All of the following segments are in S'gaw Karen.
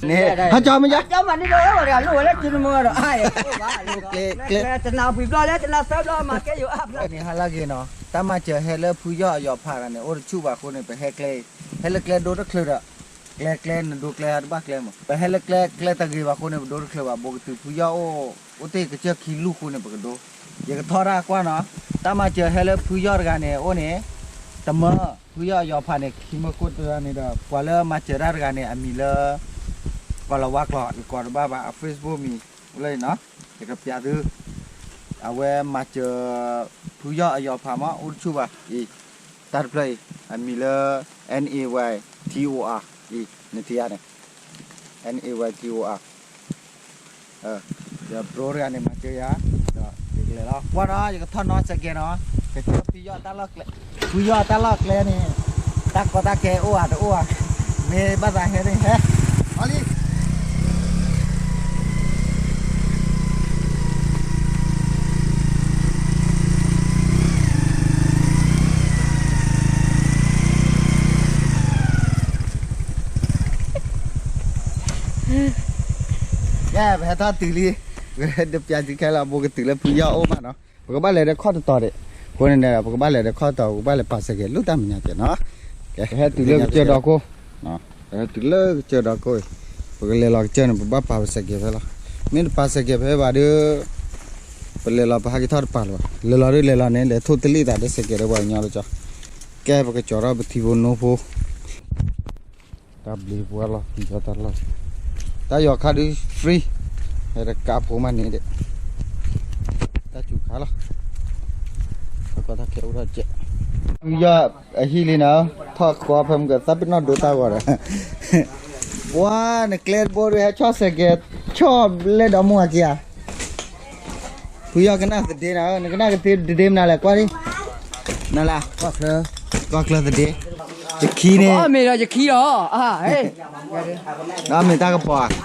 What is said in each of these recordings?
န့ၣ် ဟးကၠီမ့ၢ်ယါ ကၠီမၤန့ၢ်ဒီး ဝဲတဂၤလိၣ်ဝဲလၢကၠိနမၢဒီး အါ တနၤပှံၤဘျီလၢ တနၤသၢဘျီ မၤကဲယိၤအါဖျါန့ၣ် ဟါလၢအဂ့ၤနီၤ တၢ်မၤစၢၤဟဲလၢဖုယီၢ်အယီၤဖးတဂၤန့ၣ် အိၣ်တဆူၣ်ဘၣ်အဃိန့ၣ် ပဟဲကျဲအံၤ ဟဲလၢကျဲဒိတချုးဒီး ကျဲကျဲနဒိကျဲတဘၣ်ကျဲမး ပဟဲလၢကျဲကျဲတဂ့ၤဘၣ်အဃိန့ၣ် ပဒိတချုးဘၣ် ဘိကတုၤဖုယီၢ်အိၣ် အိၣ်တ့ၢ်ကစၢၢ်ခံလူၢ်ဃိန့ၣ် ပကဒိ ယကထီၣ်တၢ်ကွၢ်နီၤ တၢ်မၤစၢၤဟဲလၢဖုယီၢ်တဂၤန့ၣ် အိၣ်န့ၣ် တမၢ ဖုယီၢ်အယီၤဖးန့ၣ် ခံမၢခိၣ်တဂၤန့ၣ်ဒီး ပှၤလၢမၤစၢၤတၢ်တဂၤန့ၣ် အမံၤလၢ ကီၢ်လီၤဝါကျိာ် ယကိးတဘၣ်ဘၣ် အ Facebook မံၤ အိၣ်လၢအံၤနီၤ ယကပျးသု အဝဲမၤစၢၤ ဖုယီၢ်အယီၤဖးမး အိၣ်တဆူၣ်ဘၣ်အံၤ တၢ်တဖျၢၣ်အံၤ အမံၤလၢ N A Y T O R အံၤ နထံၣ်ဧါန့ၣ် N A Y T O R ယဘျိတဂၤန့ၣ် မၤစၢၤယၤ ဒီးယကလဲၤလီၤ ကွၢ်နီၤ ယကထီၣ်နီၤစဲးကဲးနီၤ ကစၢၢ်ဖုယီၢ်တၢ်လီၢ်ကျဲ ဖုယီၢ်တၢ်လီၢ်ကျဲန့ၣ် တၢ်ကီတၢ်ခဲအိၣ်ဧါတအိၣ်ဧါ မ့ၢ်ဘၣ်သးဟဲန့ၣ်ဟဲ အီလံ ကဲ ပဟဲထီၣ်တုၤလံ တပျးစုခဲလီၤ ဘိကတုၤလၢဖုယီၢ်အိၣ်မးနီၤ ပကဘၣ်လဲၤဒီးခီၣ်တတီၤဒံး အဃိန့ၣ်ဒီး ပကဘၣ်လဲၤဒီးခီၣ်တတီၤ ပကဘၣ်လဲၤပာ်စဲးကဲး လူၢ်တၢ်မဲာ်ညါကဲးနီၤ ကဲ ပဟဲတုၤလၢကစၢၢ်ဒီခိၣ် ပဟဲတုၤလၢကစၢၢ်ဒီခိၣ်အံၤ ပကလဲၤလီၤကစၢၢ်န့ၣ် ပဘၣ်ပာ်ပစဲးကဲးဖဲလီၤ မ့ၢ်တပာ်စဲးကဲးဖဲဘၣ်ဒီး ပလဲၤလီၤပဟးက့ၤထီၣ်တပၤလၢၤဘၣ် လဲၤလီၤဒုးလဲၤလီၤန့ၣ် လဲၤထိၣ်သလံၣ်သးဒီးစဲးကဲးဒီးပှၤကညီလီၤကၠီ ကဲ ပကကၠီၤထီၣ်ပထံဖိနိဖိ တၢ်ဘျုးပှၤလီၤ ပယီၤတၢ်လီၢ် တၢ်ယီၤခါဒုး free ဟဲတကးဖိမးန့ၣ်ဒီး တၢ်စူၤခါလီၤ ပကွၢ်တၢ်ခဲအိၣ်ထီၣ်ကဲး ယီၤအဟံၣ်လံနီၤ ထီၣ်ဃီဖဲမုၢ်ကသးပ့ၤနီၣ်ဒိတၢ်ဂီၤဒီး ပှၤနကျဲတဘိဒုးဟဲဆီၣ်စဲးကဲး ဆီၣ်ဘျဲၣ်ဒီးမိၢ်အက့ၤဧါ ဖုယီၢ်ကနၣ်သဒ့နၤ နကနၣ်ကသ့သဒ့မနုၤလဲၣ် ကွၢ်ဒံး နၤလၢ ကီၢ်ချၢသဒ့ ယခံန့ၣ် အီၣ်မ့ၤဒီးယခံလီၤ အါ ဒီးမ့ၢ်တၢ်ကပီၤ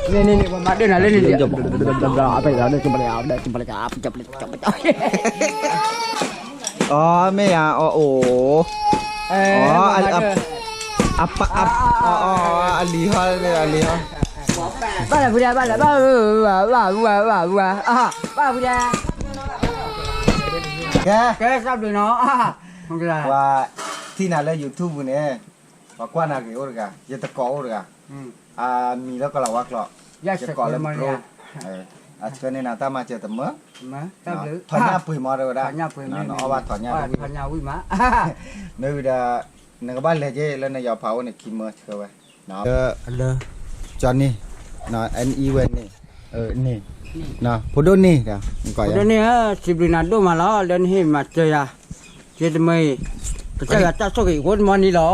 ဧါ န့ၣ်န့ၣ်န့ၣ် ပမၤဒၢၣ်နၤလၢန့ၣ် အီ မ့ၢ်ယၤ အအိၣ် အပ အ အလံၤဟီ အလံၤဟီ ဘၣ်လၢဖုဒဲ ဘၣ်လၢ ဘၣ် ဘၣ် ဘၣ် ဘၣ် ဘၣ် ဘၣ်ဖုဒဲ ကဲ ကဲ တၢ်ဘျုးနီၤ ပှၤထံၣ်နၤလၢ YouTube န့ၣ် ပှၤကွၢ်နၤဂ့ၤအိၣ်တဂၤ ယတကိးအိၣ်တဂၤ အမံၤလၢကီၢ်လီၤဝါကျိာ် ယကိးလၢ Pro အဆှၢန့ၢ်နၤတၢ်မၤစၢၤတမၢ ထီၣ်ညၣ်ပှ့ၤမီၤတဲဝဲဒၣ် နအီၣ်ဘၣ်ထီၣ်ညၣ်တဝံၣ် မ့ၢ်ဝံၤဒီး နကဘၣ်လဲၤက့ၤလၢနယီၤဖးအိၣ်န့ၣ် ခံမၢဆှၢဝဲ လၢ ကၠီန့ၢ် နအံဝဲန့ၣ် န့ၣ် ဖိဒိၣ်န့ၢ် ဖိဒိၣ်န့ၢ် စံးဘျုးနၤဒိၣ်မးလီၤ လၢနဟ့ၣ်မၤစၢၤယၤ ယတမံၤ ကစၢ်ယွၤတၢ်ဆိၣ်ဂ့ၤအိၣ်မီန့ၣ်လီၤ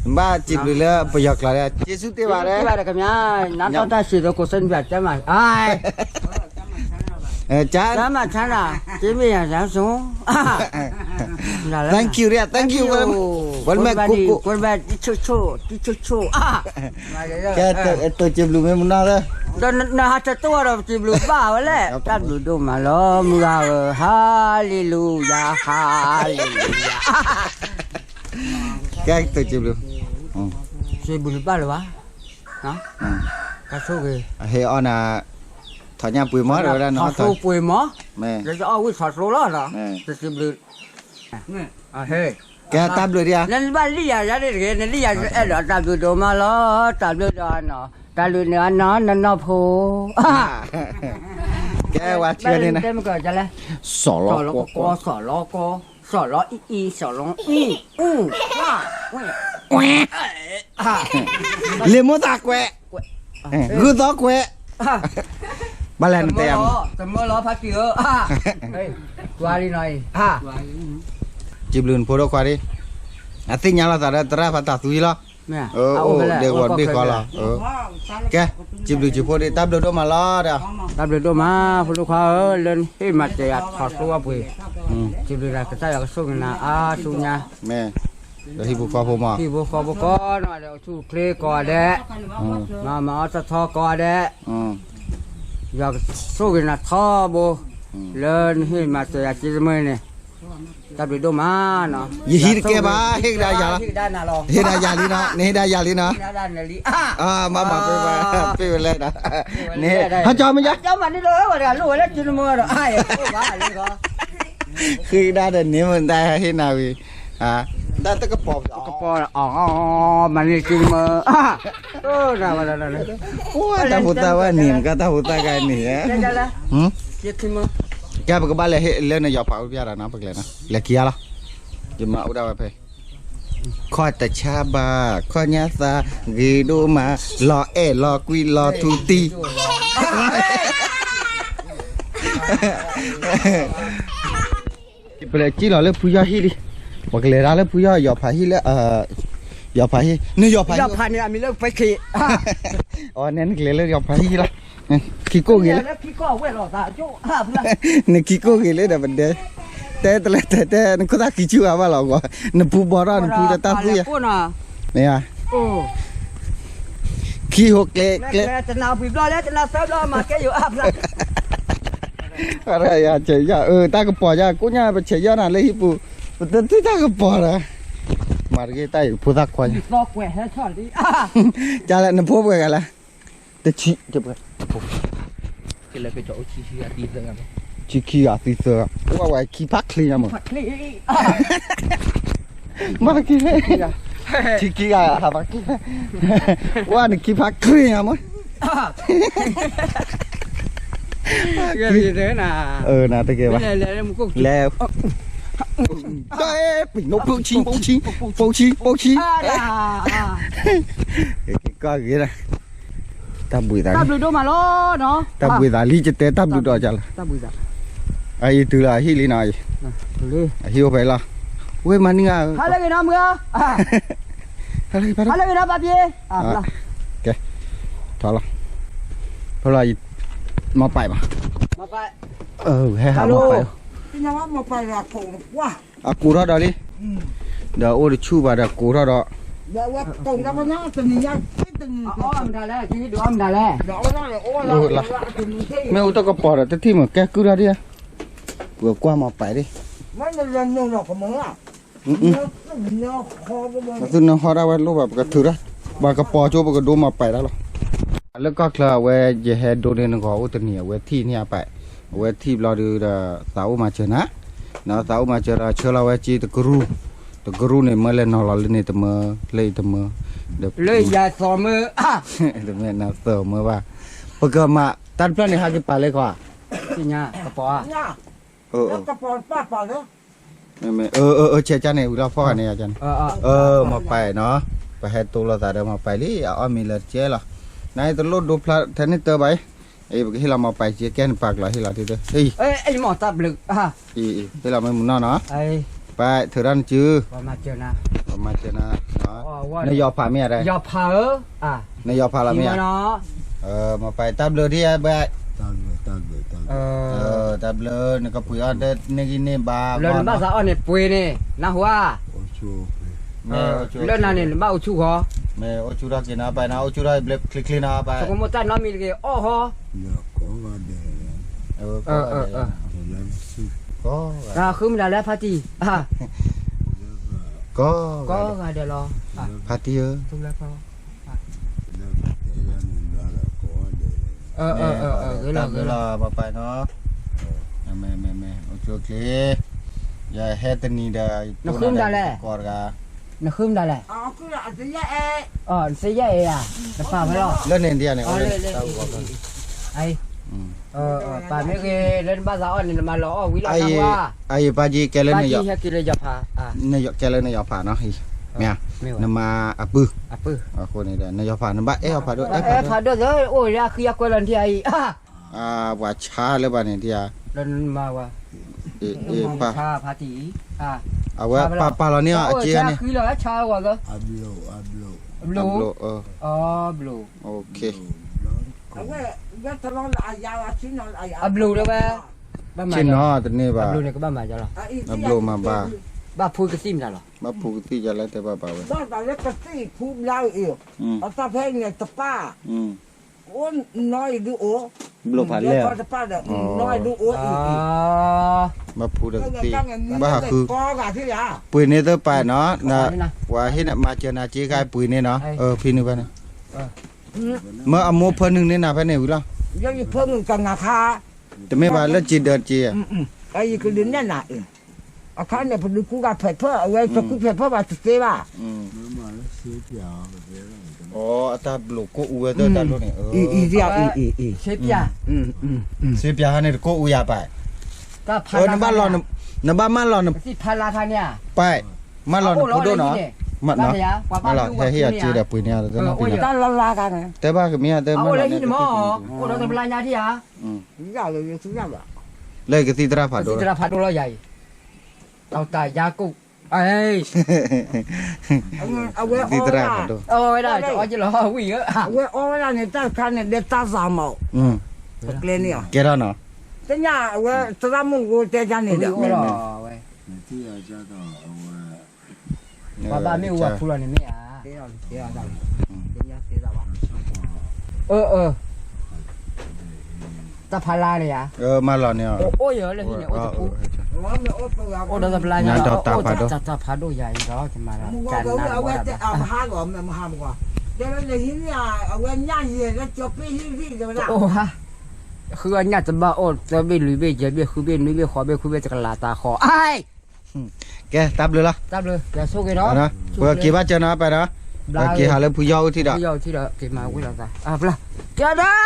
ဘၣ်စံးဘျုးလၢပယီၤကျိာ် ကျေးဇူးတင်ပါတယ် နၤ တၢ်တၢ်စံးသိကိးစဲနဘၣ် ကျန်းမာ ကျန်းမာချမ်းသာ ကျင်းမရန်စမ်းဆုံး Thank you ရ Thank you very much ဝဲမ့ၢ် ကိုယ့်ဘက် ကိုယ့်ဘက် တိချို့ချို့ တိချို့ချို့ ကဲ တိၢ်စံးဘျုးမ့ၢ်မနီၢ်လၢ ဒီးနဟးတတိၢ်ဒီးစံးဘျုးဘၣ်ဝဲလဲၣ် တၢ်ဘျုးဒိၣ်မးလီၤ မုၢ်ဂၤဧၢ ဟါလ့လူယၤ ဟါလ့လူယၤ ကဲ တိၢ်စံးဘျုး စံးဘျုးဘၣ်လၢၤဘၣ် တၢ်ဆိၣ်ဂ့ၤ အဟဲအီၣ်နၤ ထီၣ်ညၣ်ပှ့ၤမီၤ ထီၣ်ညၣ်ပှ့ၤမီၤ လၢယအီၣ်ဝံၣ်ထီၣ်သိလီၤ စံးဘျုး ကဲ တၢ်ဘျုးဒံးဧါ နဘၣ်လံၣ်ယၤယၤန့ၣ်တဂ့ၤ နလံၣ်ယၤအဲၣ်ဒိးတၢ်ဘျုးဒိၣ်မးလီၤ တၢ်ဘျုးဒိၣ်နီၤ တၢ်ဘျုးန့ၣ်အနီၢ်နီၢ်ဖိ ကဲ ဝဲဆှၢန့ၢ်နၤ စီၤလီၤကီကီ စီၤလီၤကီ စီၤလီၤအံၣ်အံၣ် စီၤလီၤအံၣ် အူ လ့မိၢ်သးကွဲး ဂုၢ်သီကွဲး ဘၣ်လဲၣ်နတဲ တမၢလီၤ ဖါတံၢ်ဧၢ ကွၢ်လံနီၤအံၤ စံးဘျုးနဖိဒိၣ်ခွါဒံး အသ့ၣ်ညါလီၤသးဒီးသရၣ်ဖးတၢ်သူအံၤလီၤ အိၣ်ဒဲကဝီၤတဘ့ၣ်ဃီလီၤ ကဲ စံးဘျုးစံးဖှိၣ်ဒံး တၢ်ဘျုးဒိၣ်မးလီၤဒီး တၢ်ဘျုးဒိၣ်မး ဖိဒိၣ်ခွါဧၢ လၢနဟ့ၣ်မၤစၢၤယၤထီၣ်သိအပှ့ၤ စံးဘျုးတၢ်ကစၢ်ယွၤကဆိၣ်ဂ့ၤနၤအါဆူညါ မ့ၢ် ဒီးဟံၣ်ဖိဃီဖိမး, ဟံၣ်ဖိဃီဖိကိးနီၢ်ဒဲး, အိၣ်ဆူၣ်အိၣ်ချ့ကိးဂၤဒဲး, မၤအီၣ်မၤအီထီၣ်ထီကိးဂၤဒဲး, ယွၤကဆိၣ်ဂ့ၤနၤထီဘိ, လၢနဟ့ၣ်မၤစၢၤယၤက့တမုၢ်န့ၣ်, တၢ်ဘျုးဒိၣ်မးနီၤ, ယဟံၣ်တကဲဘၣ်, ဟ့ၣ်ကဒါယၤလီၤ, ဟ့ၣ်ကဒါယၤလံနီၤ, နဟ့ၣ်ကဒါယၤလံနီၤ, မၤမၤပ့ၢ်ဝဲလဲၣ်ဒီး, ဟးကၠီမ့ၢ်ယါ, ကၠီမၤန့ၣ်ဒီးဝဲဒၣ်လိၣ်ဝဲလၢက့တမုၢ်ဒီး, ဃ့ကဒါဒီးန့ၣ်မတၤဟ့ၣ်နၤဝံၤ, တၢ်တကပီၤ, ကပီၤ, မၤန့ၢ်က့တမုၢ်, အိၣ်တၢ်ဖိသၣ်ဝဲန့ၣ် မ့ၢ်ကတၢ်ဖိသၣ်ဂၤန့ၣ်, ကဲပကဘၣ်လဲၤဟ့ၣ်လၢနယီၤဖးအိၣ်ပျဲဒီးနီၤ, ပကလဲၤနီၤ, လဲၤခံဂၤလီၤ, ယမၤအိၣ်ဒၣ်ဝဲဖဲ, ခီၣ်တဆါဘၣ်, ခီၣ်ညါသး, ဂ့ၤဒိၣ်မး, လီၤအဲၣ်လီၤကွံလီၤထူတံၢ် ပလဲၤကံၣ်လီၤလၢဖုယီၢ်ဟံၣ်လံ, ပကလဲၤဒၣ်လၢဖုယီၢ်ယီၤဖးဟံၣ်လၢ, ယီၤဖးဟံၣ်, နယီၤဖးဟံၣ်, အီၤနဲနကလဲၤလၢယီၤဖးဟံၣ်လီၤ, ခံကိၣ်ဂ့ၤလၢ, နခံကိၣ်ဂ့ၤလၢဒီးပဒဲ, တဲတလဲၤတဲတဲ နခိၣ်သၣ်ခံဆူၣ်ဂၤဘၣ်လီၤဂီၤ, နပူၤဘီထီၣ်နပူၤတၢ်သူၣ်ယၤ, မ့ၢ်ဧါ ခံဟိကျဲကျဲ, တနၤပှဲၤဘျီလၢတနၤသၢဘျီမၤကဲယိၤအါဖျါ, အါရယၤဆဲးယၢ်, အၢ တၢ်ကပီၤယၤ ကိးညါပဆဲးယၢ်နၤလၢဟံၣ်ပူၤ, ပတထံၣ်တၢ်ကပီၤဒီး, မၤတဂ့ၤတၢ်အံၤဖိသၣ်ခွါယၤ, ကလဲၣ်နဖိပှဲၤဂၤလဲၣ်, တဆံ, တဖိ, ဆံခံဂၤသံသၢဂၤ, ဝဲဝဲခံဖးချ့ညါမး မၤက့ၤ, ထံခံဂၤ, ဝဲနခံဖးချ့ညါမး, နတကဲဘၣ်, လဲၤ, ပံၤနိဖိဆံ, ဖိဆံ, ဖိဆံ, ကီၢ်ဂ့ၤ, တၢ်ဘှံးသးလံ, တၢ်ဘှံးသးလံ ကတဲတၢ်ဘျုးဒီးကလီၤ, အအံၤတုၤလီၤအဟံၣ်လံနီၤ, အဟံၣ်အိၣ်ဖဲလီၤ, ဝ့ၢ်မၤနံၤဧါ, ဟါလၢဂ့ၤနီၤမုၢ်ဧၢ, ဟါလၢဂ့ၤနီၤပၢ်ပ့ၤ, ကဲ, ထီၣ်လီၤ, ဖဲလီၤ, မၤပာ်ဘၣ်, ဟဲဟးမၤပာ်, အကိးထီၣ်ဒီးလံ, ဒီးအိၣ်တဆူၣ်ဘၣ်ဒီးကိးထီၣ်ဒီး, မ့ၢ်အိၣ်တကပီၤဒီးတထံၣ်မ့ၢ်ကဲကုၢ်ထီၣ်ဒံး, ပကကွၢ်မၤပာ်ဒံး, သုနဟီဒၣ်ဝဲလိၣ်ဘၣ် ပကထုးထီၣ်, ပှၤကပီၤကၠိပကဒိမၤပာ်တၢ်လီၤ, လၢကီၢ်ချၢအဝဲယဟဲဒိန့ၢ်နဂီၤအိၣ်တနံၤ အဝဲထံၣ်န့ၢ်အပာ်, အဝဲထံၣ်ဘျီဒုးဒီး သးအိၣ်မၤစၢၤနၤ, သးအိၣ်မၤစၢၤဒီးဆၢလီၤဝဲက့တကရူၢ်, တကရူၢ်န့ၣ် မၢလဲၤနီၤလီၤလၢန့ၣ်တမၢ, လၢအံၤတမၢ, လၢယၤသီမၢ, တမ့ၢ်နၤသၢမၢဘၣ်, ပကမၤတၢ်တဖျၢၣ်န့ၣ် ဟးက့ၤပာ်လၢခီဧါ, ကပီၤဧါ, ကပီၤပာ်ပာ်လၢ မ့မ့ၢ် ဆဲးကၢ်န့ၣ် ဝံၤလီၤဖီၣ်ဂၤန့ၣ်ယၤန့ၣ်, မၤပာ်နီၤ, ပဟဲတိလိာ်သးဒီးမၤပာ်လံ အအီၣ်မ့ၤလၢတကဲလီၤ, နတလိၣ်ဒိဖျါထဲန့ၣ်တၢ်ဘၣ်အံၤ, ပကဟ့ၣ်လီၤမၤပာ်ကဲန့ၣ် ပာ်ကျီၤဟ့ၣ်လီၤတၢ်, ဟ့ၣ်လီၤမ့ၢ်မုၢ်နီၢ်နီၤ, ပာ်ထုးထီၣ်နစု, မၤစၢၤနၤ, နယီၤဖးမ့ၢ်ဧါ, နယီၤဖးလီၤမ့ၢ်ဧါ, မၤပာ်တၢ်ဘျုးဒ်ဘၣ် တၢ်ဘျုး, တၢ်ဘျုး, နကပှ့ၤအီၣ်တန့ၢ်ဂံၢ်န့ၢ်ဘါ, လၢနဘၣ်သးအီၣ်န့ၣ်ပှ့ၤန့ၣ် နၢ်ဟူဧါ, လၢနၤန့ၣ် နဘၣ်အိၣ်ဆူၣ်ဃီ, မ့ၢ်အိၣ်ဆူၣ်ထီၣ်က့ၤနီၤ ပာ်နီၤ အိၣ်ဆူၣ်ထီၣ်ဘျဲၣ်ချ့ချ့နီၤ ပာ်, ဆိကမိၣ်တၢ်နီတမံၤတဂ့ၤ အီၣ်ဃီ, ကိးဂၤဒဲး, ဃုမတၤလဲၣ်ဖါတံၢ်, ကိးဂၤဒဲးလီၤ, ဖါတံၢ်ဧၢ တၢ်ဘျုးလီၤ ပာ်ပာ်နီၤ, မ့ၢ်မ့ၢ်မ့ၢ် အိၣ်ဆူၣ်အိၣ်ချ့, ယဟဲတနံၤဒီး နဃုမတၤလဲၣ်, နဃုမတၤလဲၣ်, နသ့ယဲၢ်အဲၣ်ဧါ, နပာ်ဝဲလီၤ, လၢန့ၣ်ဒ်န့ၣ်, ပာ်မ့ၢ်ဂ့ၤ လၢနဘၣ်သးအီၣ်န့ၣ် နမၤလီၤအီၣ်ဝံၤလီၤ, အအံၤပၢ်က့ၤကဲလၢနယီၤ, ကဲလၢနယီၤဖးနီၤ, မ့ၢ်ဧါ, နမၤအပုၢ်, အဃိန့ၣ်ဒီး နယီၤဖး နဘၣ်အဲၣ်အီၤဖးဒိၣ်, အဲၣ်ဖးဒိၣ်သၢ အိၣ်လၢအဃံအကွဲလီၤနထံၣ်အံၤ ပှၤဆါလၢဘၣ်န့ၣ်ဒ်ဧါ, လၢနမၤဝဲ, အဝဲပာ်ပာ်လီၤန့ၢ်အီၤအစ့န့ၣ်, အဘျိ, အဘျိ, အဘျိဒၣ်ဝဲ, ဆ့ၣ်နီၤတန့ၢ်ဘၣ်, အဘျိမၤဘၣ်, ဘၣ်ဖူကသံၣ်မတၤလီၤ. ဘၣ်ဖူကသံၣ်ယၤလၢတဲဘၣ်ပာ်ဝဲ, ဘၣ်သးလၢကသံၣ်ဖူဘျါအံၤ, အတၢ်ဖဲန့ၣ်တပၣ်, အိၣ်နီၢ်အံၤဒုအိၣ်, ဘျိၣ်ဖးလဲၢ်တပၣ်ဒီး, နီၢ်အံၤဒုအိၣ်အံၤ, ဘၣ်ဖူဒီးကသံၣ်, ဘၣ်ဟးဃု, ပှ့ၤန့ၢ်သပာ်နီၤ, ပှၤဟ့ၣ်မၤစၢၤနၤက့ခါပှ့ၤန့ၢ်နီၤ, ဖံနုၤဖဲန့ၣ်, မ့ၢ်အမိၢ်ဖၢနုာ်န့ၢ်နၤဖဲန့ၣ်ဝံၤလီၤ, ယဖၢနုာ်ကနၤခါ, တမ့ၢ်ဘၣ်လၢစံးဒၢးက့, ယကဒုးနဲၣ်နၤအံၤ, အခါန့ၣ် ပဒုးကူဂၤဖဲးဖၢၣ် အဝဲတကူဖဲးဖၢၣ်ဘၣ်တသ့ဘၣ်, အတၢ်ဘျိးကိၣ်အူဝဲသၢတၢ်ဒိၣ်န့ၣ်, စ့ပၠးဟါန့ၣ်တကိၣ်အူယၤပၢ်, နဘၣ်မၢလီၤန, ပၢ်, မၢလီၤနဖိဒိၣ်နီၤ, မၢလီၤ, ဟဲဟ့ၣ်အစ့ဒီးပှ့ၤန့ၢ်, တဲဘၣ်ကမ့ၢ်, လၢကသံၣ်သရၣ်ဖးဒိၣ်, လၢကသံၣ်သရၣ်ဖးဒိၣ်လီၤ, ကသံၣ်သရၣ်ဖးဒိၣ်, အဝဲဒၣ်အီၣ်ကလီၤဝံၤဧၢ, အဝဲအီၣ်ဝဲဒၣ်န့ၣ် တၢ်တခါန့ၣ် ဒဲတၢ်သးမး, ကဲထီၣ်နီၤ, သ့ၣ်ညါအဝဲသရၣ်မုၣ်ဖိတဲဒ်န့ၣ်ဒီး, ပှၤဘၣ်မ့ၣ်အူဝဲဖူလီၤန့ၣ်မ့ၢ်ဧါ, တၢ်ဖးလါန့ၣ်ဧါ, မၢလီၤန့ၣ်, အိၣ်ယလၢဟံၣ်န့ၣ် အိၣ်တပူၤ, အိၣ်ဒီးတဘျါညါ, တၢ်ဖးဒိၣ်ယၤအံၤဒီး ကမၤဒီး ကနၣ်ဝဲဒၣ်, အဝဲညၣ်ယဲလၢကၠီပ့ၢ်ဟံၣ်, အိၣ်ဧါ, ဃုအညၣ်တဘၣ်အိၣ် သၢဘ့ၣ်လွံၢ်ဘ့ၣ်ယဲၢ်ဘ့ၣ်ဃုဘ့ၣ်နွံဘ့ၣ်ဃိးဘ့ၣ်ခွံဘ့ၣ်တကလးတၢ်ဃီ, ကဲတၢ်ဘျုးလီၤ, ပက့ၤဘၣ်စၢၤနီၤပၢ်ဒီး, ပက့ၤဟးလၢဖုယီၢ်အူထံဒီး, ဖုယီၢ်အူထံဒီး က့ၤမၤဝံၤလီၤသး, ကဲဒီး,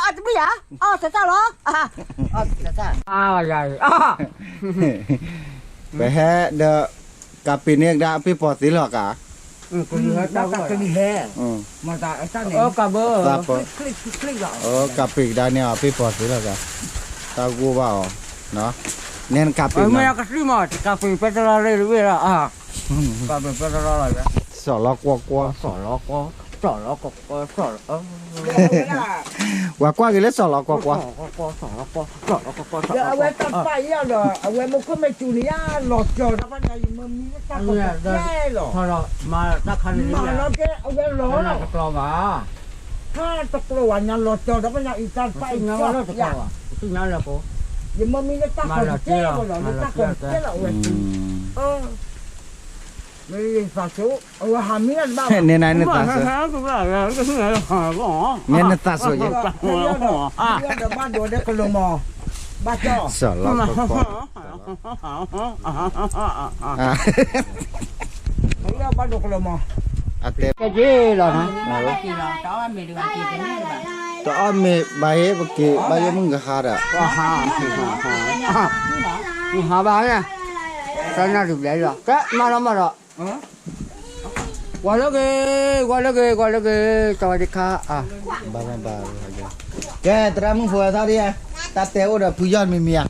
အတမုၢ်ယၤ, အီၣ်တၢ်လီၤ, အီၣ်တၢ်, ပဟဲဒီး, ကးပ့ၤန့ၢ်ကဒါအပ့ၢ်ပီၤသ့လီၤကး, ဟဲ, ကးပ့ၤကဒါန့ၣ် အပ့ၢ်ပီၤသ့လီၤကး, တၢ်ဂိၢ်ဘၣ်အီၤ, နဲနကးပ့ၤမး, ကးပ့ၤပဲတလီၤလၢတဘ့ၣ်လီၤ, ကးပ့ၤပဲတလီၤလီၤ, စီၤလီၤကွီၢ်ကွီၢ်, စီၤလီၤကွီၢ်ကွီၢ်, ဝဲကွၢ်က့ၤလၢစီၤလီၤကွီၢ်ကွီၢ်, အဝဲတၢ်ပာ်အီၤဒီး အဝဲမ့ၢ်ခိၣ်မ့ၢ်စူၤန့ၣ် ယလီၤကၠီၤဒီးပှၤညါ ယမၢမံလၢတၢ်ခီၣ်ကဲလီၤ, မၤလီၤကဲ အဝဲလီၤလီၤ, တကျိၤဘၣ်, တၢ်တကျိၤဘၣ် ညါလီၤကၠီၤဒီးပှၤညါအံၤ တၢ်တပာ်အံၤကၠီၤယၤ, ယမၢမံလၢတၢ်ခီၣ်ကဲလီၤ, လၢတၢ်ခီၣ်ကဲလီၤ အဝဲ, မ့ၢ်သးစိ, အဝဲဟးမံလၢတဘၣ်ဘၣ်, န့ၣ်နသးစိ, န့ၣ်နသးစိ, ဒီးဘၣ်ဒိးဒီးကလိၤမီၤ, ဘၣ်ကၠီ, စီၤလီၤကွီၢ်ကွီၢ်, ဘၣ်ဒိးကလိၤမီၤ, အတဲ, ကဲလီၤ, တအီၣ်မ့ၤဘၣ်ဟ့ၣ် ပက့ၤဘၣ်ယိၣ်မုၣ်ကဟါဒီး, ဟါဘၣ်, တၢ်နၢ်တဘျဲလီၤ ကဲမၤလီၤမၤဒီး ကွၢ်လၢဂ့ၤ, ကွၢ်လၢဂ့ၤ, ကွၢ်လၢဂ့ၤ, ကဝဲဒခါ, ကဲ သရၣ်မုၣ်ဖိအသီဒ်, တၢ်တဲအိၣ်ဒီးဖုယီၢ်မံၤမံၤ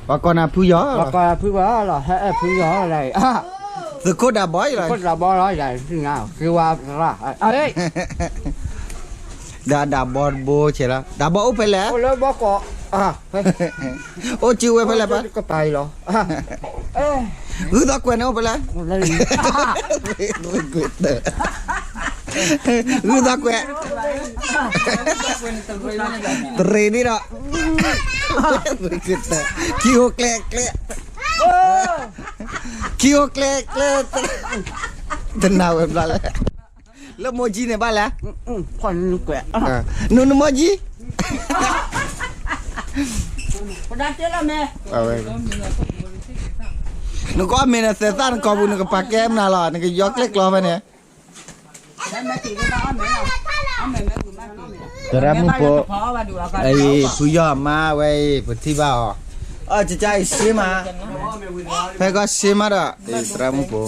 ဧါ, ပှၤကိးနၤဖုယီၢ်, ပှၤကိးနၤဖုယီၢ်လီၤ, ဟဲအဲၣ်ဖုယီၢ်လီၤ, သုးခိၣ်ဒးဘီအံၤလီၤ, သုးခိၣ်ဒးဘီလီၤ, ယၤသုငါ, ဃ့ဝါသရၣ်, ဒီးဒးဘီတဘိဆဲးလီၤ, ဒးဘီအိၣ်ဖဲလဲၣ်, အိၣ်လၢဘီကီး, အိၣ်စုဝဲဖဲလဲၣ်ပၢ်, ကပၤအံၤလီၤ, ဂုၢ်သီကွဲးန့ၣ်အိၣ်ဖဲလဲၣ်, ဂုၢ်သီကွဲး, တရ့းန့ၣ်ဒီး, ခံဟိကျဲကျဲ, ခံဟိကျဲကျဲ, တနၤဝဲဘျီလဲၣ်, လၢမိၢ်ကၠံန့ၣ်ဘၣ်လဲၣ်, နနမိၢ်ကၠံ နကအီၣ်မ့ၤနသဲးသၣ်နကိာ်ပူၤ နကပာ်ကဲမနုၤလီၤ နကယီကျဲကျီဖဲန့ၣ်, သရၣ်မုၣ်ဖိ, ဖုယီၢ်အမါဝဲအံၤ ပထံၣ်ဘၣ်အီၤ, အကကါအံၤစ့မး, ဖဲကီၢ်စ့မးဒီး, သရၣ်မုၣ်ဖိ,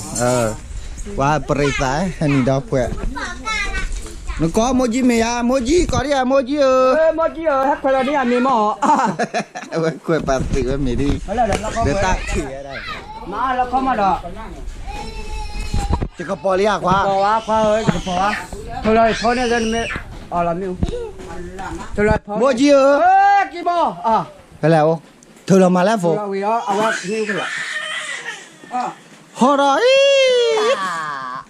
ပှၤပရံသး ဟဲနံၤဒီးဖှဲး, နကိးမိၢ်ကၠံမ့ၢ်ယါ မိၢ်ကၠံ ကိးဒ်ယါ မိၢ်ကၠံဧၢ, မိၢ်ကၠံဧၢ ဟဲခွဲးလီၤဒ်ယါမ့ၢ်မီၢ်, အဝဲခွဲးပာ်သံးဝဲမ့ၢ်ဒ်, လၢတၢ်ခံးဝဲဒၣ်, မၤလီၤခီမးဒီး, ယကပီၤလံဧါခွါ, ယကပီၤဝဲခွါဧၢ ယကပီၤဝဲ, ထုးလီၤယဖိန့ၣ်လၢနမ့ၢ်, အီလီၤမ့ၢ်, ထုးလီၤယဖိ, မိၢ်ကၠံဧၢ, ကၠံဘီ, ဖဲလဲၣ်အိၣ်, ထုးလီၤမၤလၢဖိ, အဝဲမ့ၢ်အိၣ်ဖဲလဲၣ် ဟီၣ်ဒီး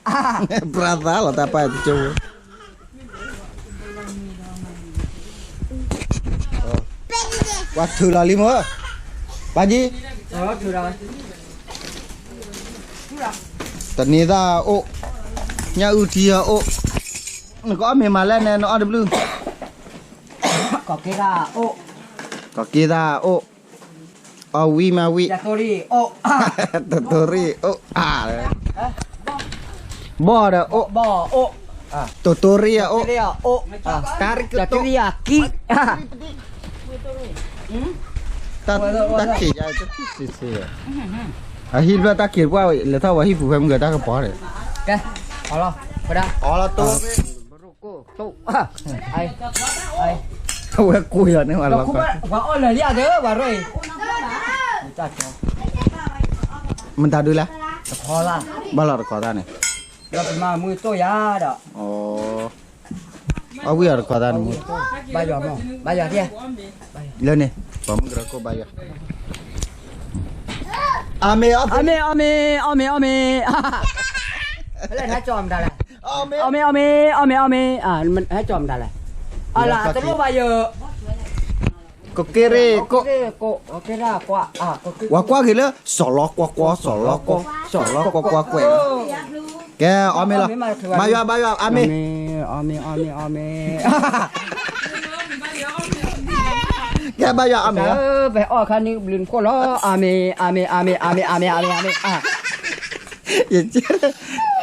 အံၤ, ပြၤသးလီၤတၢ်ပာ်တကၠိဝဲ, ပှၤထုးလီၤလံမ့ၢ်, ပၢ်ကံ, တန့ၤသၣ်အိၣ်, ညၣ်အုၣ်ထံအအိၣ်, နကအီၣ်မ့ၤမးလဲၣ်န့ၣ် နအီၣ်တဘျုး, ကီၢ်က့သၣ်အိၣ်, ကီၢ်က့သၣ်အိၣ်, အီၣ်ဝံၣ်မးဝံၣ်, တတိၤရံၣ်အိၣ်, ဘီၣ်ဒီးအိၣ်, တတိၤရံၣ်အိၣ်, တၢ်ရံၣ်ကတိၤ, တၢ်ခံးယါ, အဟံၣ်တဖျၢၣ်တၢ်ခံးတပှၢ် လဲၤထီၣ်ဝဲဟံၣ်ပူၤဖဲမုၢ်ဂၤတၢ်ကပီၤန့ၣ်, အီလီၤတိ, ဝဲကိၢ်ယၤန့ၣ်, ပှၤအီၣ်လၢာ်လံဧါသၢ ပှၤရၢၢ်အံၤ, မတၤဒုလၢ, တခီလၢ်, ဘၣ်လီၤတခီတၢ်န့ၣ်, ဒီးပမၤမုၢ်တိၢ်ယၤဒီး, အီၣ်ဝံၣ်အီၤတခီတၢ်န့ၣ်မုၢ်, ဘၣ်ယွၤမး, ဘၣ်ယွၤ, လၢန့ၣ်, ပှၤမုၢ်ကရၢခိၣ်ဘၣ်ယွၤ, အီၣ်မ့ၤ, အီၣ်မ့ၤ, အီၣ်မ့ၤ, အီၣ်မ့ၤ, အီၣ်မ့ၤ, အီၣ်မ့ၤ, အီၣ်မ့ၤ, ဟဲကၠီမတၤလဲၣ်, အလၢတလိၣ်ဘၣ်ယၤ, ကက့ရ့ၣ်ကိး, ဝၤကွၢ်က့ၤလၢ စီၤလီၤကွီကွီ စီၤလီၤကွီကွီကွဲး, ကဲအီၣ်မ့ၤလီၤ, ဘၣ်ယွၤ ဘၣ်ယွၤ အီၣ်မ့ၤ, အီၣ်မ့ၤ, အီၣ်မ့ၤ, အီၣ်မ့ၤ, ကဲဘၣ်ယွၤအီၣ်မ့ၤ, ပအီၣ်ခါန့ၣ်ဘျုးနခိၣ်လီၤ, အီၣ်မ့ၤ, အီၣ်မ့ၤ, အီၣ်မ့ၤ, အီၣ်မ့ၤ, အီၣ်မ့ၤ,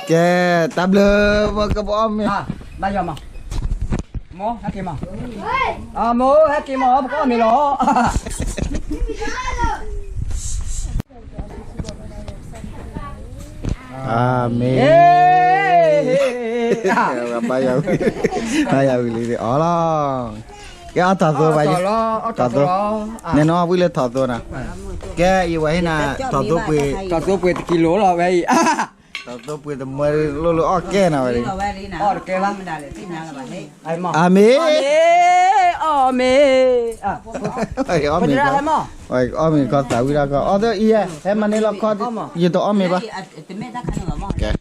ကဲ, တၢ်ဘျုး, ပကဘၣ်အီၣ်မ့ၤ, ဘၣ်ယွၤမး, မိၢ်ဟဲက့ၤမး, မိၢ်ဟဲက့ၤမး ပကအီၣ်မ့ၤလီၤ, အီၣ်မ့ၤ, ဘၣ်ယွၤဝံၤလံအီၤလီၤ, ကဲအီၣ်ထီၣ်သိဘၣ်, ထီၣ်သိ, နဲနအီၣ်ဝံၣ်လၢထီၣ်သိနီၤ, ကဲအံၤဝဲဟ့ၣ်နၤ, ထီၣ်သိပှ့ၤ, ထီၣ်သိပှ့ၤတကံလိၤလီၤဝဲအံၤ ထီၣ်သိပှ့ၤတမၢလၢလီၤအီၣ်ကဲနီၤဝဲ, အီၣ်တကဲဘၣ်, အီၣ်မ့ၤ, အီၣ်မ့ၤ, အီၣ်မ့ၤခီသးဝံၣ်ဒၣ်ကီ, အီၣ်သၢအံၤ, ဟဲမၤန့ၢ်လီၤခီ, ယတအီၣ်မ့ၤဘၣ်, ဟဲ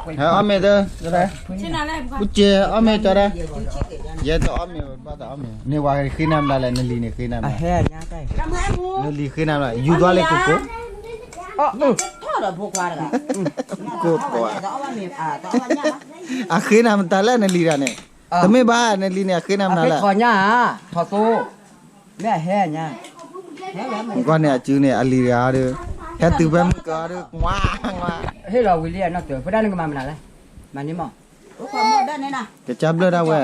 အီၣ်မ့ၤသၢ, ပူကဲအီၣ်မ့ၤကီဒၣ်, ယတအီၣ်မ့ၤဘၣ်, န့ၢ်ဝဲဃ့နၤမတၤလဲၣ် နလံၤန့ၣ်ဃ့နၤမတၤလဲၣ်, နလံၤဃ့နၤမတၤလဲၣ် ယူၤသွါလၢကိကိး ကိၢ်ကိး, အဃ့နၤမတၤလဲၣ်နလံၤတဂၤန့ၣ်, တမ့ၢ်ဘၣ် နလံၤန့ၣ် အဃ့နၤမတၤလဲၣ်, ထီၣ်သိ, မ့ၢ်အဟဲညါ, ကွၢ်န့ၣ်အစုန့ၣ် အလံၤတဂၤဒီး, ဟဲတုၤဖဲမုၢ်ကီးဒီး ကွၢ်ကွၢ်, ဟ့ၣ်လီၤဝံၤလံအနီၢ်တၢၤ ဖဲဒၣ်နကမၤမနုၤလဲၣ်, မၤန့ၢ်မး, ကစၢ်ဘျၢၣ်ဒၣ်ဝဲ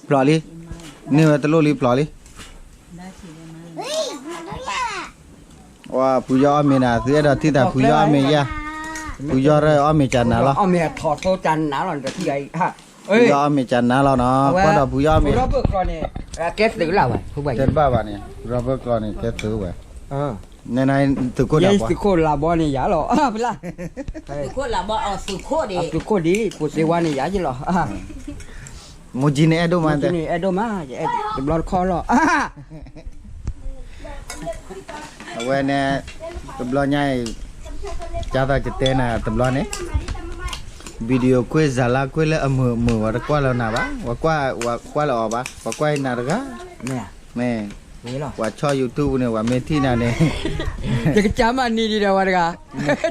ဖျိးလံ, န့ၢ်ဝဲတလိၣ်လံဖျိးလံ, ဝဲဖုယီၢ်အီၣ်မ့ၤနၤ သုအဲၣ်ဒိးထံၣ်သးဖုယီၢ်အီၣ်မ့ၤယါ, ဖုယီၢ်ရၢၢ်အီၣ်မ့ၤကနၤလီၤ, ဖုယီၢ်အီၣ်မ့ၤကနၤလီၤနီၤ, ကွၢ်ဒီးဖုယီၢ်အီၣ်မ့ၤ, ကဲတဘၣ်ဘၣ်န့ၣ် ရဘၢၣ်ကျီန့ၣ် ကဲသုးဝဲ နသုးခိၣ်ဒၣ်ဘီ, သုးခိၣ်လးဘီန့ၣ်ယၤလီၤ, သုးခိၣ်ဒ် ကိးစ့ဝါန့ၣ်ယၤယလီၤ, အဲၣ်ဒိၣ်မး, တဘျီတခီၣ်လီၤ, အဝဲန့ၣ် တဘျီညါအံၤ ကၢ်သးကတဲနၤတဘျီန့ၣ် video ခွဲ ဇာတ်လမ်းခွဲလၢအမုာ်မုာ် ဝဲတကွၢ်လၢနၤဘၣ်, ဝဲကွၢ်လၢအီၤဘၣ်, ပှၤကွၢ်နၤတဂၤ, မ့ၢ်, ပှၤဆီၣ် YouTube န့ၣ် ပှၤမ့ၢ်ထံၣ်နၤန့ၣ်, ယကစၢ်မၤနံၤဒံးဒီးဝဲတဂၤ,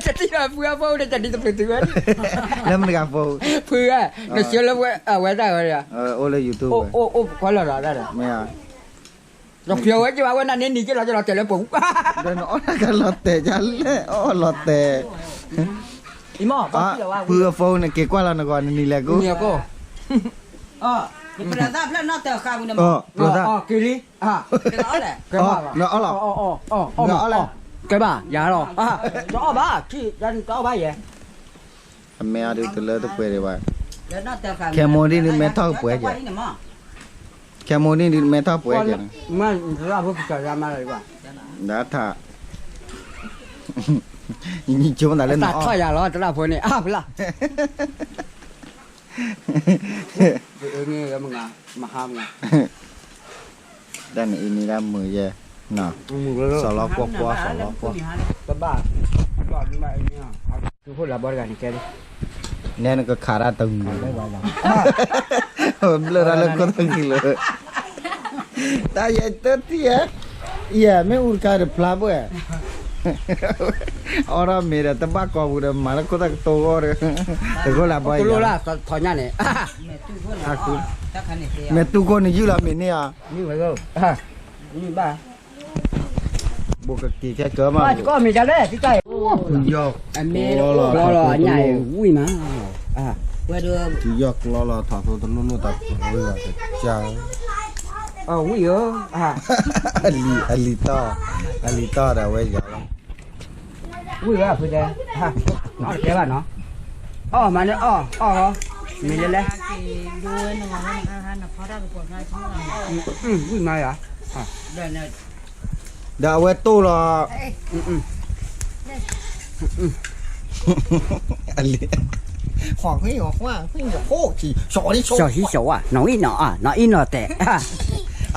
တထံၣ်ဒီးဖုအဖိန့ၣ် တဒ်တဖုသုဝဲ, လၢမတၤတဂၤဖိ, ဖုဧၢ, နဆှၢလၢအဝဲဒၣ်ဝဲ, အိၣ်လၢ YouTube ဝဲကွၢ်လၢလီၤဒၣ်ဒီး, မ့ၢ်, ဒီးဖျိဝဲက့ၤဝဲနၤန့ၣ်နံၤက့ၤလီၤက့ၤလီၤတဲာ်လၢပူၤ, ဒီးနအီၣ်တၢ်ကလီၤတဲာ်ယါလဲၣ် အီၣ်လီၤတဲာ်, ဖုအဖိန့ၣ် က့ၤကွၢ်လီၤနဂီၢ်နနံၤလဲၣ်ကူ, နပြၤသၣ်ဖျၢၣ်နီၣ်တၢၤဃာ်ဝံၤန့ၣ်မး, က့ၤလံ, ကဲဘၣ်, ကဲဘၣ်, ယၤလီၤ, တအီၣ်ဘၣ်, တအီၣ်ဘၣ်ယဲ, အမဲာ်အီၤဒုးတလၢတပှဲၤဒံးဘၣ်, ခဲမိၢ်ဒ်နမဲထီၣ်ကပှဲၤကဲ, ခဲမိၢ်ဒ်နမဲထီၣ်ပှဲၤကဲ, မ့ၢ်တရၣ်ဖိကစၢ်ယါမးလၢၤဘၣ်, ဒၣ်ထး, ယဆိကမိၣ်သးလၢနအီၣ်, တၢ်ထီၣ်ယၤလီၤ တရၣ်ဖိန့ၣ် အါဖျါ မဟါမ, တၢ်န့ၣ်အံၤန့ၣ်ဒၣ်မုာ်ယဲ, စီၤလီၤကွီၢ်ကွီၢ် စီၤလီၤကွီၢ်, တဘၣ်, သူၣ်ခိၣ်လၤဘီတဂၤန့ၣ်ကဲ, နဲနကခးတၢ်တဂ့ၤ, ဘျၢၣ်တၢ်လၢခိၣ်တဂ့ၤလၢ, တၢ်ယဲတထံၣ်ဧါ, ယဲမ့ၣ်အူတခါတဖျါဘၣ်, အီၣ်ထီၣ်မ့ၤဒီးတဘၣ်ကိာ်ပူၤဒီးမၤလၢခိၣ်သၣ်ကတိၤဂီၢ်ဒီး, တဂိၢ်လၢဘီယၤ, မ့ၢ်သူၣ်ခိၣ်န့ၣ်ယုၢ်လီၤမ့ၤန့ၢ်ဧါ, ဘၣ်, ဘိၣ်ကက့ၤခဲကၢမး, ကီၢ်မ့ၤဒ်လဲၣ်, ကီၢ်မ့ၤလီၤ, ဝံၣ်မး, ကယီၢ်ကျီလီၤထီၣ်သိတလိၣ်လိၣ်တၢ်ပှၤဝံၣ်ဘၣ်ကစၢ်, ဝံၣ်ဧၢ, အလံၤတီၢ်, အလံၤတီၢ်ဒီးအဝဲယၤလီၤ, ဝံၣ်ဝဲအဖုတဲ, တဲဘၣ်နီၤ, အီၣ်မးန့ၣ်အီၣ်, အီၣ်ဂီၤ, မ့ၢ်လဲၤလဲၤ, ဝံၣ်မးယၤ, ဒီးအဝဲတိၢ်လီၤ, အလံၤ, နီၢ်အံၣ်နီၢ်အါ, နီၢ်အံၣ်နီၢ်တဲာ်,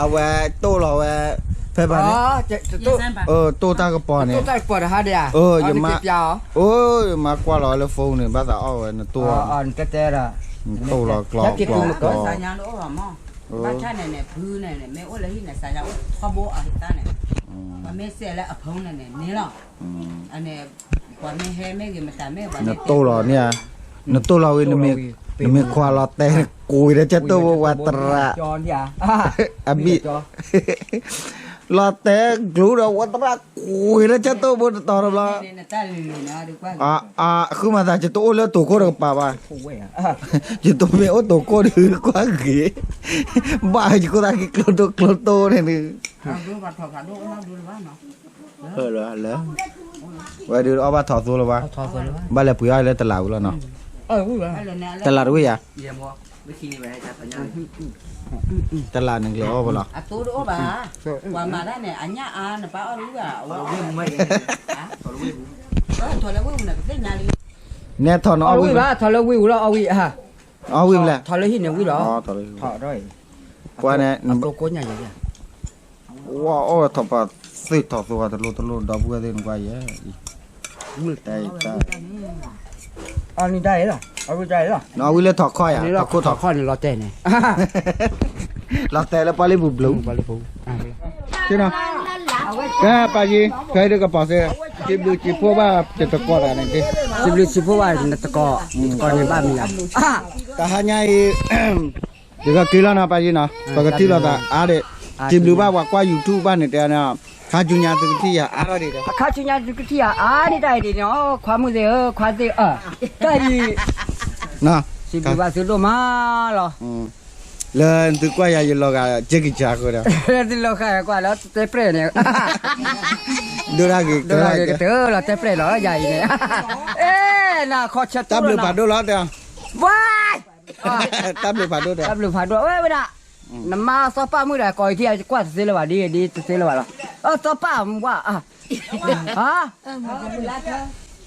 အဝဲတိၢ်လီၤဝဲ, ဖဲဘၣ်န့ၣ်, တိၢ်တၢ်ကပီၤန့ၣ်, တိၢ်တၢ်ကပီၤတဟါဒံးဧါ, ယမါ, ယမါကွၢ်လီၤဝဲလၢ phone န့ၣ် ဘၣ်သးအီၣ်ဝဲနတိၢ်, နတိၢ်လီၤကျီကျီကျီ ဘၣ်ဆၣ်န့ၣ်န့ၣ် ဖုန့ၣ်န့ၣ် မ့ၢ်အိၣ်လၢဟံၣ်န့ၣ် စးယၤအိၣ်ထီဘိအဟံၣ်သၣ်န့ၣ်, ပှၤမ့ၢ်စဲးလၢအဖုန့ၣ်န့ၣ် န့ၢ်လီၤ, အန့ၣ်, ပှၤမ့ၢ်ဟဲမ့ၢ်ဂ့ၤမတၤမ့ၢ်ပှၤမ့ၢ်တဲ, နတိၢ်လီၤန့ၣ်ဧါ, နတိၢ်လီၤဝံၤ, နမ့ၢ်ခွါလီၤတဲာ် ကွံာ်လၢကၠဲၣ်တိၢ်ဘိဝဲသရၣ်, အဘံၣ်, လီၤတဲာ်ကျိဒီးဝဲသရၣ်ကွံာ်လၢကၠဲၣ်တိၢ်ဘိတတီၤတဘျီ အ, ဃုမၤသး ယတအိၣ်လၢတိၤခိၣ်တကပၤဘၣ်, ယတမ့ၢ်အိၣ်တိၤခိၣ်ဒီးကွၢ်ဂ့ၤ, ဘၣ်ယခိၣ်သၣ်ခံကျိတိၢ်ကျိတိၢ်န့ၣ်ဒီး, လၢ, ဝဲဒုးအီၣ်ဘၣ်ထီၣ်သိလၢၤဘၣ်, ဘၣ်လဲၤပှ့ၤအီၣ်လၢတလးဝံၤလီၤနီၤ, တလးတဝ့ၢ်ယၤ တလးန့ၣ်ကျဲအီၣ်ဘၣ်လီၤ, အသိတအိၣ်ဘၣ်, ပှၤမၤတၢ်န့ၣ် အညၣ်အါနပၢ်အီၣ်တဝံၤဘၣ်, နဲထီၣ်နအီၣ်ဝံၤဘၣ်, ထီၣ်လၢဝံၤဝံၤလီၤ အီၣ်ဝံၤ, အီၣ်ဝံၤဘၣ်လဲၣ်, ထီၣ်လၢဟံၣ်န့ၣ်ဝံၤလီၤ, ထီၣ်, ပှၤန့ၣ်, ဝဲအီၣ်ထီၣ်ပှၤသ့ၣ်ထီၣ်သိဝဲတလိၣ်တလိၣ် ဒီပုၢ်ဝဲၢ်သ့ၣ်နကွၢ်ယဲ, အီၣ်ဝံၤလၢထီၣ်ခီၣ်ယၤ, ထီၣ်ခိၣ်ထီၣ်ခီၣ်န့ၣ် လီၤတဲာ်န့ၣ်, လီၤတဲာ်လၢပှၤလ့ပူၤဘျုး, ကဲပာ်ယံၤ ဖဲဒုးကပီၤစ့, စံးဘျုးစံးဖှိၣ်ဘၣ်တသကိးတဂၤန့ၣ်, စံးဘျုးစံးဖှိၣ်ဘၣ်နသကိး, သကိးန့ၣ်ဘၣ်မံၤလီၤ, တဟါညါအံၤ ယကက့ၤလီၤနီၤ ပာ်ယံၤနီၤ, ပကထံၣ်လိာ်သးအါဒံး, စံးဘျုးဘၣ်ပှၤကွၢ် YouTube ဘၣ်န့ၣ်တဲန့ၣ်, ခါဆူညါသုကထံၣ်ယၤအါထီၣ်ဒံးဒီး, အခါဆူညါသုကထံၣ်ယၤအါဒံးတၢ်အံၤဒ်န့ၣ်, ခွါမုၣ်သ့ၣ်ဧၢ ခွါသ့ၣ်ဧၢ, တၢ်အံၤ, စံးဘျုးဘၣ်သုဒိၣ်မးလီၤ, လၢသုကွၢ်ယၤယလီၤဂာ်ကဲကစၢ်ဃိဒီး, သုလီၤဂာ်ကွၢ်လၢတဲပြဲၢ်န့ၣ်, ဒိၣ်ဒၣ်ဂ့ၤကတၢၢ်လီၤတဲပြဲၢ်လီၤယၤအံၤန့ၣ်, အဲ, နခီဆၢတၢ်ဘျုးဖးဒိၣ်လီၤတဲ, ဝါ တၢ်ဘျုးဖးဒိၣ်ဒီး, တၢ်ဘျုးဖးဒိၣ်ဝဲဝဲဒၣ်, နမါစီၤပၢ်မုၣ်ဒီး ကိးအံၤထံၣ်ယကွၢ်တသ့လၢၤဘၣ် ဒ်ဒ်တသ့လၢၤဘၣ်လီၤ, စီၤပၢ်မုၣ်ဘၣ်,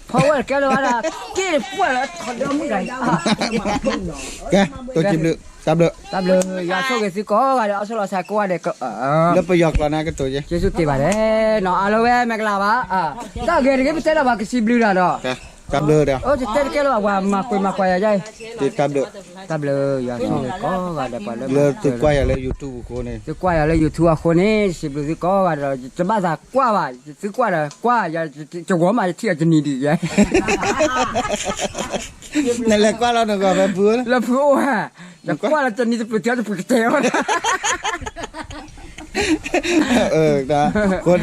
ဖီဝဲကဲလၢၤဘၣ်ဒီး, က့ၢ်ပှၢ်လၢထီၣ်ဒီမုၣ်ဒီး, ကဲ, တိစံးဘျုး, တၢ်ဘျုး, တၢ်ဘျုး, ယွၤဆိၣ်ဂ့ၤသုကိးဂၤဒီး အီၣ်ဆိၣ်လီၤဆါကိးဂၤဒဲး, လၢပယီၤကျိာ်န့ၣ်ကတိၤယဲ, ယ့ၣ်ၡူးတ့ၢ်ဘၣ်ဒဲး, နီၤ အါလီၤဝဲမ့ၢ်ကလၤဘၣ်, တၢ်ဂ့ၤတဂ့ၤပတဲလီၤဘၣ် ကစံးဘျုးတၢ်ဒီး တၢ်ဘျုးဒီး, အိၣ်တတဲတကဲလၢၤဘၣ် ပှၤမၤကွံာ်မၤကွၢ်ယၤယါအံၤ, တၢ်ဘျုး, တၢ်ဘျုး ယွၤဆိၣ်ဂ့ၤကိးဂၤဒဲး ပှၤလၢသုကွၢ်ယၤလၢ YouTube အဃိန့ၣ်, သုကွၢ်ယၤလၢ YouTube အဃိန့ၣ် စံးဘျုးသုကိးဂၤဒီး ယတဘၣ်သးကွၢ်ဘၣ်, သုကွၢ်ဒီးကွၢ်, ယဝီၤမးယထံၣ်အီၤတနံၤဒံးယဲ, နလဲၤကွၢ်လီၤနဂီၢ်ဖဲဖု, လၢဖုအိၣ်ဧါ, ယကွၢ်လီၤတနံၤတပူၤတပူၤကတဲအီၤ ဃိတ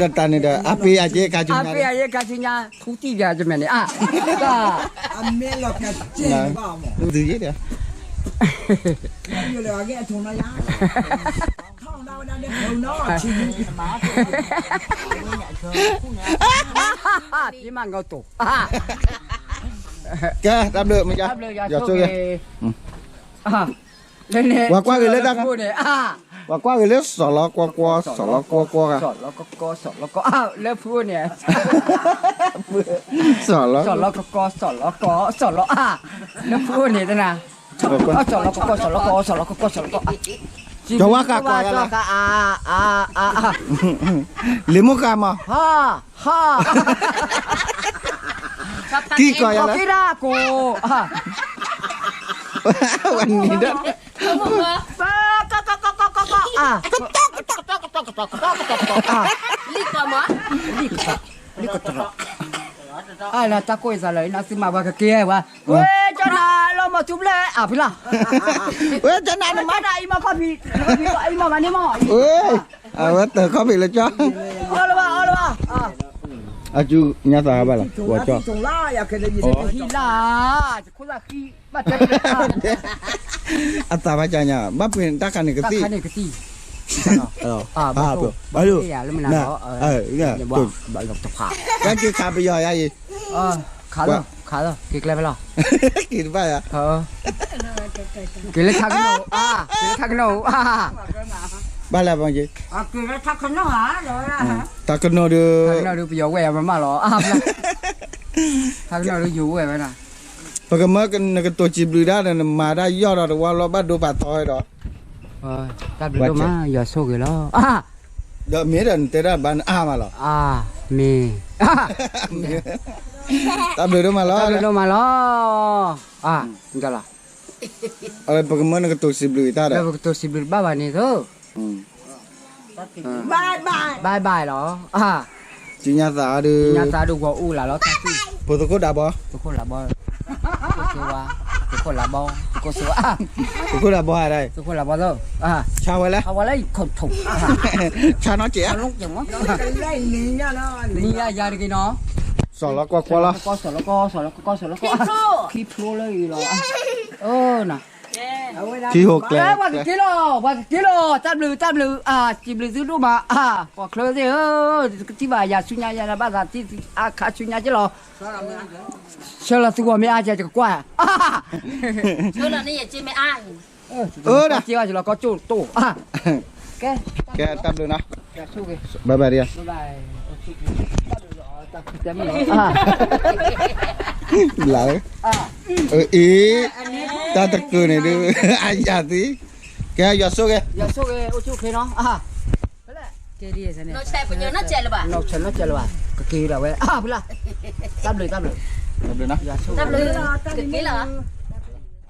တၢ်န့ၣ်ဒီး အါပ့ၤအါက့ခါဆူညါ, အါပ့ၤအါက့ခါဆူညါ, ထူတံၢ်ယၤယမဲာ်န့ၣ်, တၢ်, အမဲာ်လီၤကဲ, သုယ့ၣ်ဒီး, ယမၤငီၤတိၢ်, ကဲ, တၢ်ဘျုး, ယွၤဆိၣ်ဂ့ၤ ပှၤကွၢ်ဂ့ၤလၢတၢ်, ပှၤကွၢ်ဂ့ၤလၢစီၤလီၤကွီၢ်ကွီၢ် စီၤလီၤကွီၢ်ကွီၢ်, စီၤလီၤကွီၢ်ကွီၢ်, လၢဖုအိၣ်န့ၣ်, စီၤလီၤကွီၢ်ကွီၢ် စီၤလီၤကွီၢ်ကွီၢ်, စီၤလီၤ, လၢဖုအိၣ်န့ၣ်တနၤ, စီၤလီၤကွီၢ်ကွီၢ် စီၤလီၤကွီၢ်ကွီၢ် စီၤလီၤကွီၢ်ကွီၢ်, ကၠီဝါဃးကွၢ်ယၤလီၤ, လံာ်မိၢ်ဃးမး, ကံၢ်ကီၢ်ယၤလီၤ, ဝဲနံၤဒီး လံာ်ကတြီ, လၢတၢ်ကိၢ်အသးလၢ နသုမၤပှၤကက့ၤဝဲ, ဝဲကၠီနၤလီၤမီၢ်ထူဘျဲၣ်အဖုလီၤ, ဝဲကၠီနၤနမၤတၢ်အံၤမီၢ်ခီၣ်ဖံး, အံၤမီၢ်မၤန့ၢ်မီၢ်, အဝဲတၢ်ခီၣ်ဖံးလၢကၠီ, အီလီၤဘၣ် အီလီၤဘၣ်, အကၠူညါသးဘၣ်လီၤ, ဝဲကၠီ, ဟံးလၢ, ခိၣ်သၣ်ဃံ အသးဘၣ်ကၠီညါ ဘၣ်ပှ့ၤတၢ်ခါန့ၣ်ကသံၣ်, ဘၣ်ဒိ, ဘၣ်ဒိ, တၢ်က့ၤခးပယီၤယါအံၤ, ခးလီၤ, ခးလီၤ က့ၤကျဲဖဲလီၤ, က့ၤတဘၣ်ယါ, က့ၤလၢခါကနီၣ်, က့ၤလၢခါကနီၣ်, ဘၣ်လၢပက့ၤ, ခါကနီၣ်ဒီး, ပယီၤဝဲၢ်အမမၢ်လီၤ, ခါကနီၣ်ဒီးယိၤဝဲၢ်ဝဲဒၣ် ပကမၢနကတိၤစံးဘျုးတၢ်ဒီး နမၤတၢ်ယီၢ်ဒီးတဝါလီၤ ဘၣ်ဒိပာ်သီဝဲဒီး, တၢ်ဘျုးဒိၣ်မး ယွၤဆိၣ်ဂ့ၤလီၤ, ဒီးမ့ၢ်ဒီးနတဲတၢ်ဘၣ်နအါမးလီၤ, မ့ၢ်, တၢ်ဘျုးဒိၣ်မးလီၤ, တၢ်ဘျုးဒိၣ်မးလီၤ, လီၤ, ပကမၢနကတိၤစံးဘျုးတၢ်ဒီး ပကတိၤစံးဘျုးတဘၣ်ဘၣ်န့ၣ်သိ bye bye လီၤ, ကညါသးဒီး ကညါသးဒီးဂီၤအူလၢ်လီၤ, ဖိသကိးဒၢဘီ, ဖိသကိးလၢဘီ, ဖိသကိးဝါ, ဖိသကိးလၢဘီ, ဖိသကိးစိဝါ, ဖိသကိးလၢဘီ, ဖိသကိးလၢဘီသိ, ဆါဝဲလဲၣ်, ဆါဝဲလဲၣ်, ဆါနီၢ်ကဲး, နံၤယါယါတဂ့ၤနီၤ, စီၤလီၤကီၢ်ကွီလီၤ, စီၤလီၤကီၢ်, စီၤလီၤကီၢ်, စီၤလီၤကီၢ်, ခံဖျိလၢအံၤလီၤ, အၢ န ထံဟိကျဲ, ပှၤကက့ၤလီၤ, ပှၤကက့ၤလီၤ, တၢ်ဘျုး တၢ်ဘျုး, စံးဘျုးသုဒိၣ်မး, ပှၤချၢသ့ၣ်ဧၢ, ကထံၣ်ဘၣ်ယၤဆူညါ ယၤဘၣ်သးသံ အခါဆူညါက့လီၤ, ဆၢလီၤသုဂီၢ်မ့ၢ်အါကဲကကွၢ်, က့ၤဘၣ်က့ၤလီၤကီၢ်ကၠိၣ်တိၣ်, ကဲ, တၢ်ဘျုးနီၤ, bye bye, လၢ, အ့, တၢ်တကုာ်န့ၣ်ဒုး, အယၤသံ, ကဲယွၤဆိၣ်ဂ့ၤ, ယွၤဆိၣ်ဂ့ၤ, အိၣ်ဆူၣ်ချ့နီၤ, နီၢ်ဆဲးလၢၤဘၣ်, ကက့ၤဒၣ်ဝဲ, ဖုလၢ, တၢ်ဘျုး တၢ်ဘျုး, တၢ်ဘျုး, ကက့ၤလီၤ,